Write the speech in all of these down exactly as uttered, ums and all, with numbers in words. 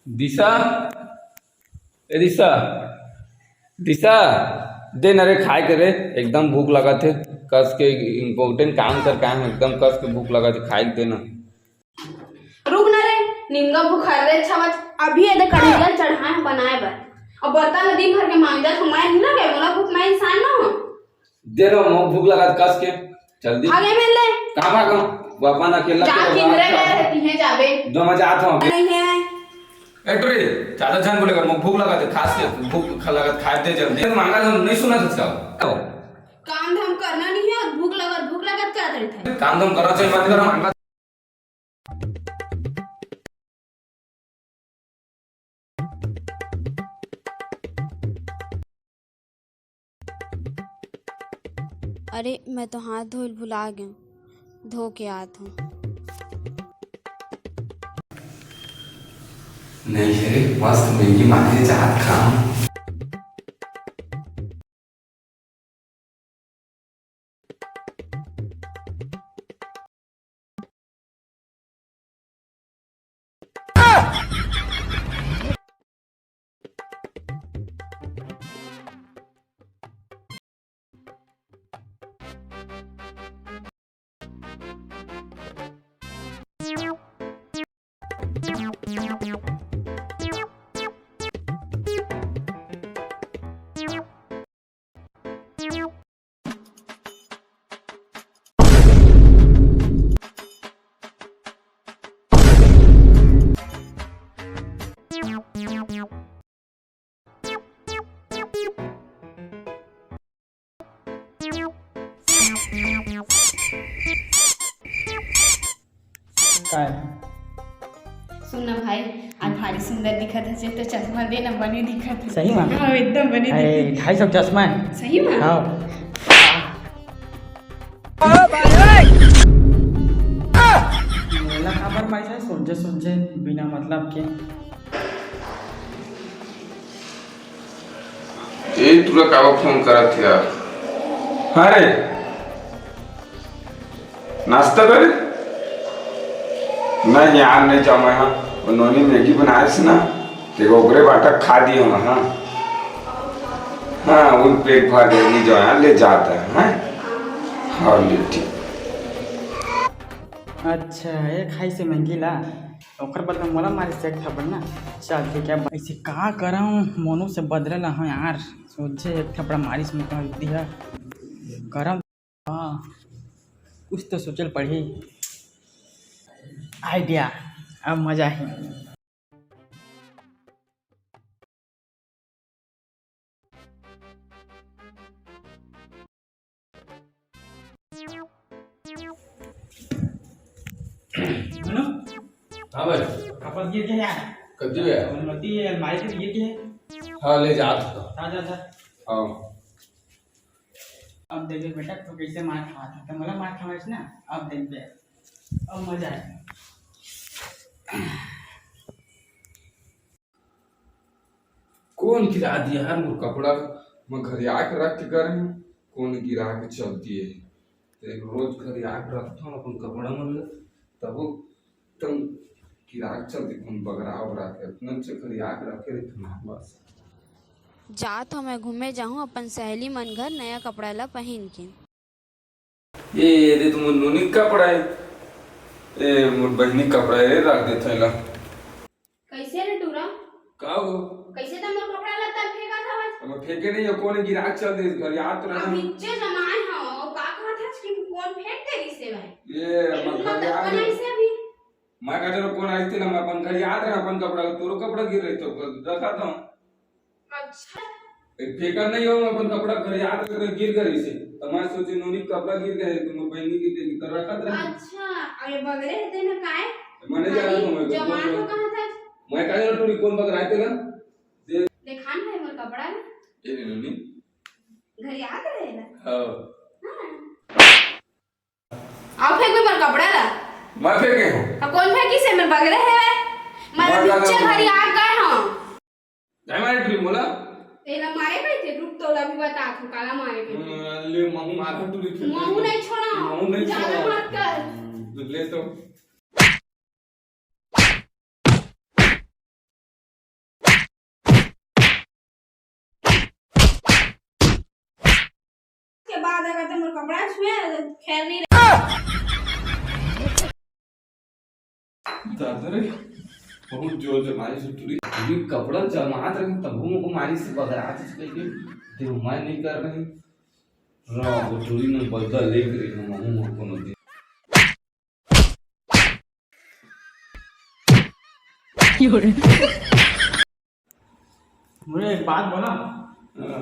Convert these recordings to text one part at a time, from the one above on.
दिशा, ए दिशा, दिशा, दे न रे खाए के रे, एकदम भूख लगत हे। कस के important काम करके आए हँव, एकदम कस के भूख लगत हे, खाए के दे न। रुक न रे, निमगा भूख हर रे छवत, अभी एदे कढ़ैया चढ़ाए हँव बनाए बर। अउ बर्तन ल दिन भर के मांजत हँव, मैं नहीं ना गए, मोला भूख, मैं इंसान ना हँव। दे न, मोक भूख लगत कस के। जल्दी। भागे मेर ले। कहाँ भागों? वो अपन अकेला जा के किंधरे बाहर गए है, तिहे जाबे। दो, मैं जात हँव अभी। नहीं है। ए टुरी, ज्यादा झन बोले कर, मोक भूख लगत हे, खास के भूख खा लगत, खाए दे जल्दी। मांगा तो नहीं सुना था इसका। काम धाम करना नहीं है अउ भूख लगत, भूख लगत का करत है? काम धाम करना चाहिए, मत करो, मांगा। अरे, मैं तो हाथ धोए ल भुला गेंव, धो के आत हँव। नहीं रे, मस्त मैगी मारे जात खाम। काय? सुन ना भाई, आज भारी सुंदर दिखत हस, तो चश्मा दे ना, बने दिखत हस। सही में? हाँ, एकदम बने अरे, दिखत। ढाई सौ चश्मा है। सही में? हाँ। मोला काबर मारिस हे, सोझे सोझे, बिना मतलब के। ए टुरा काबर फोन करत हे यार? हाँ रे, नाश्ता करे? नहीं यार, नहीं जावँव मैं। हाँ, वो नोनी मैगी बनाइस ना, ते ओकरे बाटा खा दिए हँव। हाँ, हाँ, उन पेट भर गए, नहीं जावँव यार, ले जात हँव। हाँ, ले ठीक। अच्छा, ए खाइस हे मैगी ला, ओकर बदला मोला मारिस एक थप्पड़ ना। चल ठीक है, अइसे का करँव, मोनू से बदला लेहूँ यार, सोझे एक थप्पड़ मारिस, मुँह दिहा करँव। हाँ, कुछ तो सोचे ल पड़ही। Idea, अब मजा आही। हेलो? हाँ भाई। कपड़ा गिर गया यार। कब गिर गया? मोर मती अलमारी के गिर गया। हाँ, ले जा आप। जा, जा, जा। हाँ। अब देख बेटा, तू कैसे मार खात हस, त मोला मार खावस ना, अब देख बे, अब मजा आए। कोन गिरा दिस यार मोर कपड़ा? मैं घरिया के रख के करे हँव, कोन गिरा के चल दिस? एक रोज घरिया के रखथँव अपन कपड़ा मन ल, तभो तंग किराक चलते कोन बगरा उगरा के, इतना अच्छा करिया के रखे रहिथन बस। जात हँव मैं घूमे जाहूँ, अपन सहेली मन घर नया कपड़ा ला पहिन के। ए, ए दे तो मोर नोनी के कपड़ा हे। ए, मोर बहिनी के कपड़ा हे, रख देथँव एला। कइसे रे टूरा? का हो? कइसे तैं मोर कपड़ा ला तैं फेंकत हवस? अब फेंके नहीं हो, कोन गिराक चल दे घर, याद तो अब रहना। इज्जे जमाए हो, का कहत हस कि कोन फेंक दे रिसे भाई? ये लेकिन अपन तू घर याद बनाइस हे अभी। मैं कहते रहो कोन आइस ते ना, मैं अपन घर याद रहा, अपन कपड़ा, तोरो कपड़ा गिर रही तो रखा था। अच्छा। ए, फेंकत नहीं हो, मैं अपन कपड़ा घर याद करके गिर गए से। तो मैं सोचे नोनी कपड़ा गिर गए, तुम बहनी की देगी, तो रखत रहे। अच्छा, अरे बगरे रहते ना काय? मैंने जाना खाली था, मैं तो जमा बोल तो रहा। कहाँ था? मैं कहा जाना टूरी कोन बगराए तेरा? दे। देखान भाई मोर कपड़ा ना। ए रे नोनी। घर याद रहे ना? हाँ। हाँ। आओ फेंक भी मोर कपड़ा ला। मैं फेंके हूँ। हाँ, कोन फेंकिस हे? मैं बगरे हे। मैं मैं बगरे पीछे हूँ। घर याद गए हूँ। काय मारे टुरी मोला? एला मारे कहिथे, रुक तोला भी बतात हूँ, काला मारे कहिथे। हम्म, ले महू मारा टुरी फेर। महू नहीं छोड़ा। महू नहीं ज्यादा छोड़ा। मत कर। हम्म, ले तो। आधा करते मोर कपड़ा छुए, खैर नहीं। दादा रे, बहुत जोर से मारिस टुरी। ये कपड़ा जमात रहे, तब वो को मारिस बगरात से कह के, "देव, मैं नहीं कर रही।" रा, वो टुरी ने बदला लेके रही, हम हूँ कोनो दिन। मुझे एक बात बोला। हाँ।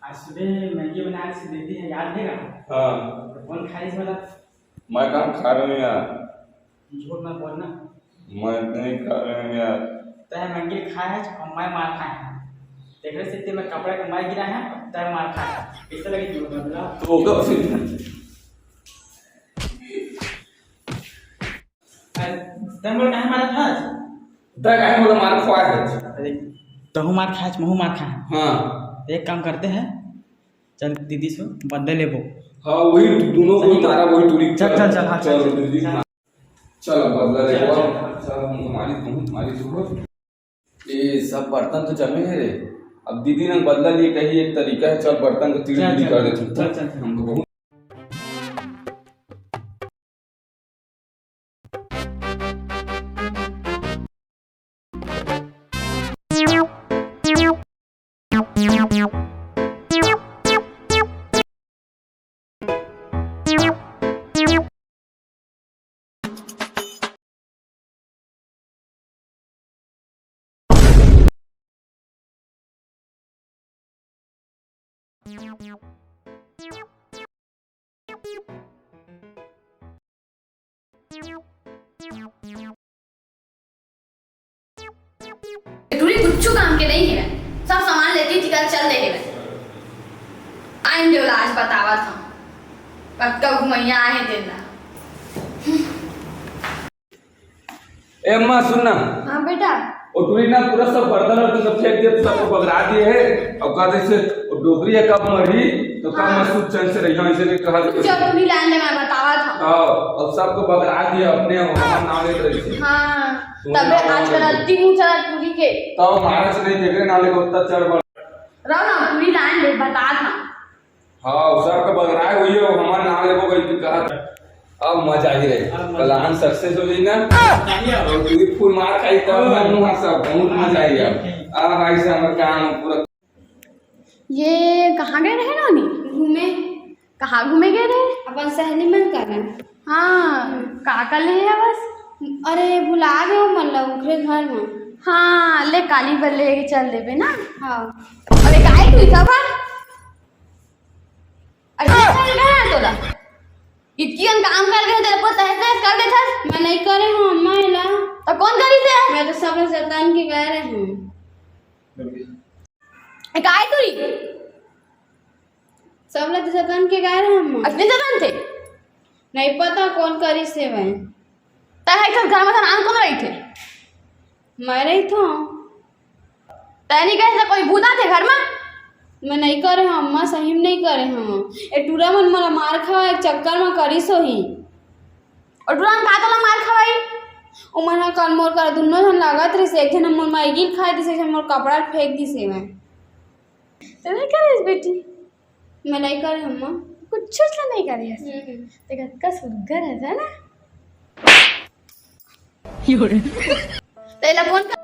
आज सुबह मैगी बना के दे दी है, याद है ना? हाँ। तो कौन खाई इस वाला? मैं कहाँ खा रहे हूँ यार? झूठ मत बोलना। मैं नहीं खा रहे हूँ यार। तय मैगी खाए है और मैं मार खाए है। देख रहे सिद्धि में कपड़े का मैं गिरा है, तय मार खाए है। कैसे लगी झूठ बोलना? तो होगा फिर। अरे, तय बोल काहे मारा था आज? तय काहे बोला मार खवाए है? अरे, तहू मार खाए, महू मार खाए। हाँ। एक काम करते हैं, चल दीदी से बदला लेबो। हाँ, वही दोनों को चल, मारा, वही टुरी। चल, चल, चल, हाँ, चल, चल, चल, दीदी, चल। हाँ। चल, अब बदला चल, लेबो। चल। चल, हम तुम्हारी, तुम तुम्हारी सुबह। ये सब बर्तन तो जमे है रे। अब दीदी ने बदला लिए कही एक तरीका है, चल बर्तन को चीड़ चल, चीड़ चल, कर देते हैं। चल, चल, चल। हम तो बहुत टुरी कुछु काम के नहीं है, सब सामान लेती थी, कल चल दे है। आइन देवला आज बतावा था, पक्का घुमैया आए दिन ला। ए अम्मा, सुन ना। हाँ बेटा। वो टुरी ना पूरा सब बर्तन वर्तन सब फेंक दिया, सबको बगरा दिए है। और कहते से वो डोकरी है, कब मरी तो कब हाँ। मैं सुख चैन से रहिया, ऐसे भी कहा। तू जब भी लाइन में बतावा था। हाँ, अब सबको बगरा दिया अपने, हमारा नाम लेते रही से। हाँ, तुम्हारा तबे नाम आजकल लेते। अति मुँह चला टुरी के। तो हमारा से नहीं देख रहे, ना लेकर उत्तर चढ़ बढ़। रहो ना, टुरी लाइन में बता था। हाँ, सर का बगराए हुई है, हमार नाम लेबो कहीं के कहा। अब मजा आई रे, अब मजा। Plan success हो गई ना। चाहिए अब। और तू फुल मार खाई तब हाँ। मैं मुँह सब बहुत मजा आई अब। ठीक। अब भाई से हमारा काम पूरा। ये कहाँ गए रहे नानी? घूमे। कहाँ घूमे गए रहे? अपन सहेली मन करा। हाँ, का का ले है बस? अरे, भुला गए मन ला ओकरे घर में। हाँ, ले काली बर ले के चल देबे ना। हाँ। अरे, काहे तू इतना बार? अरे, चल गया है तोला। इतकी हम काम कर गए, तेरे को तहस नहस कर देथस। मैं नहीं करे हूँ, अम्मा, एला। तो कौन करी थे? मैं तो सब जतन के गए रहे हूँ। ए, काय तुरी? सब ला तो जतन के गए रहे हूँ, अम्मा। असली जतन थे? नहीं पता कौन करी से वह। तय है घर में नाम कौन रही थे? मैं रही थो। तय नहीं कहे से कोई बूता थे घर में? मैं नहीं करे हूँ अम्मा, सही में नहीं करे हूँ। ए टूरा मन मोला मार खावा एक चक्कर में करी सोही। और टूरा मन का तोला मार खवाई? ओ मन ह कल मोर करा दुनो झन लागत रहिस, एक झन मोर मैगी ल खाए दिस, एक झन मोर कपड़ा ल फेंक दिस हेवय। तू नहीं करे हस बेटी? मैं नहीं करे हूँ अम्मा। कुछ तो नहीं करे हस। हम्म। ते कतका सुग्घर हस, है ना? तेला फोन कर।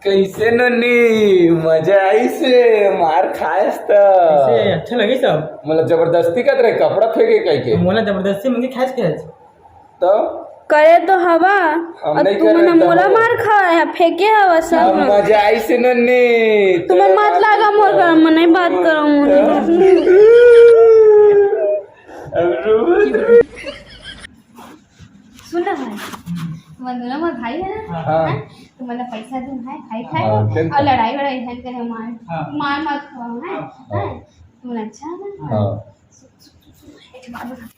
कैसे नन्नी, मजा आइस रे, मार खायस त? कैसे, अच्छा लगिस सब? मतलब जबरदस्ती करत रहे, कपड़ा फेंके कहिके। मोला जबरदस्ती मंगे खायस के आज। तो? करे तो हवा, हम और नहीं तुमन करे, मोला तो मार खाए है, फेंके हवा सब। अब मजा आइस नन्नी। तुम्हें मत लागा मोर घर में, नहीं बात करो मुझे। अब रो। सुन ना भाई, तुमन दोनों मोर भाई है ना? हाँ। हैं? तुमन ला पैसा दूँ है, खाई खाई हाँ, और लड़ाई वड़ाई है करे मार, हाँ। मार मत खाओ है, हाँ। हैं? तुमन अच्छा है ना? हाँ। सुन, सुन, सुन, सुन, एक बात बता।